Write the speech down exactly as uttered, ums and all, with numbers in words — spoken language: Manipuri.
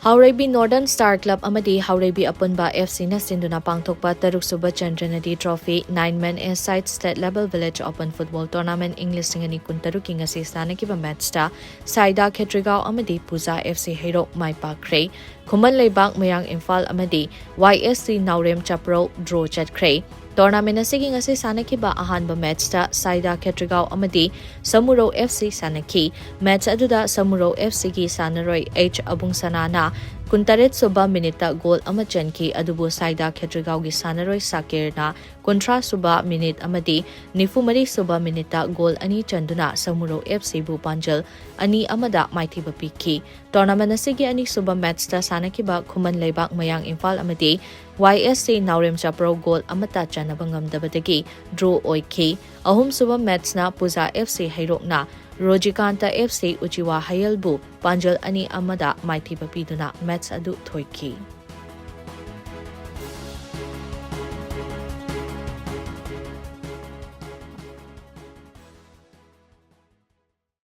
ꯍꯥꯎꯔꯩꯕꯤ Northern Star Club ꯑꯃꯗꯤ ꯍꯥꯎꯔꯩꯕꯤ ꯑꯄꯨꯟꯕ F Cꯅ ꯁꯤꯟꯗꯨꯅ ꯄꯥꯡꯊꯣꯛꯄ ꯇꯔꯨꯛꯁꯨꯕ ꯆꯟꯗ꯭ꯔꯅꯗꯤ Trophy nine man a side State Level Village Open Football Tournament ꯏꯪ ꯂꯤꯁꯤꯡ ꯑꯅꯤ ꯀꯨꯟꯇꯔꯨꯛꯀꯤ ꯉꯁꯤ ꯁꯥꯟꯅꯈꯤꯕ matchꯇ ꯁꯥꯏꯗꯥ ꯈꯦꯇ꯭ꯔꯤꯒꯥꯎ ꯑꯃꯗꯤ ꯄꯨꯖꯥ F C ꯍꯩꯔꯣꯛ ꯃꯥꯏ ꯄꯥꯛꯈ꯭ꯔꯦ꯫ ꯈꯨꯃꯟ ꯂꯩꯕꯥꯛ ꯃꯌꯥꯡ ꯏꯝꯐꯥꯜ ꯑꯃꯗꯤ Y S C ꯅꯥꯎꯔꯦꯝ ꯆꯥꯄ꯭ꯔꯧ draw ꯆꯠꯈ꯭ꯔꯦ꯫ Tournament ꯑꯁꯤꯒꯤ ꯉꯁꯤ ꯁꯥꯟꯅꯈꯤꯕ ꯑꯍꯥꯟꯕ matchꯇ ꯁꯥꯏꯗꯥ ꯈꯦꯇ꯭ꯔꯤꯒꯥꯎ ꯑꯃꯗꯤ ꯁꯃꯨꯔꯧ F C ꯁꯥꯟꯅꯈꯤ꯫ Match ꯑꯗꯨꯗ ꯁꯃꯨꯔꯧ F Cꯒꯤ ꯁꯥꯟꯅꯔꯣꯏ H ꯑꯕꯨꯡꯁꯅꯥꯅ ꯀꯨꯟꯇꯔꯦꯠ ꯁꯨꯕ minuteꯇ goal ꯑꯃ ꯆꯟꯈꯤ, ꯑꯗꯨꯕꯨ ꯁꯥꯏꯗꯥ ꯈꯦꯇ꯭ꯔꯤꯒꯥꯎꯒꯤ ꯁꯥꯟꯅꯔꯣꯏ ꯁꯥꯀꯤꯔꯅ ꯀꯨꯟꯊ꯭ꯔꯥ ꯁꯨꯕ minute ꯑꯃꯗꯤ ꯅꯤꯐꯨ ꯃꯔꯤ ꯁꯨꯕ minuteꯇ goal ꯑꯅꯤ ꯆꯟꯗꯨꯅ ꯁꯃꯨꯔꯧ F Cꯕꯨ ꯄꯥꯟꯖꯜ ꯑꯅꯤ ꯑꯃꯗ ꯃꯥꯏꯊꯤꯕ ꯄꯤꯈꯤ꯫ Tournament ꯑꯁꯤꯒꯤ ꯑꯅꯤꯁꯨꯕ matchꯇ ꯁꯥꯟꯅꯈꯤꯕ ꯈꯨꯃꯟ ꯂꯩꯕꯥꯛ ꯃꯌꯥꯡ ꯏꯝꯐꯥꯜ ꯑꯃꯗꯤ Y S C ꯅꯥꯎꯔꯦꯝ ꯆꯥꯄ꯭ꯔꯧ goal ꯑꯃꯠꯇ ꯆꯟꯅꯕ ꯉꯝꯗꯕꯗꯒꯤ draw ꯑꯣꯏꯈꯤ꯫ ꯑꯍꯨꯝꯁꯨꯕ matchꯅ ꯄꯨꯖꯥ F C ꯍꯩꯔꯣꯛꯅ ꯔꯣꯖꯤꯀꯥꯟꯇ F C ꯎꯆꯤꯋꯥ ꯍꯌꯦꯜꯕꯨ ꯄꯥꯟꯖꯜ ꯑꯅꯤ ꯑꯃꯗ ꯃꯥꯏꯊꯤꯕ ꯄꯤꯗꯨꯅ match ꯑꯗꯨ ꯊꯣꯏꯈꯤ꯫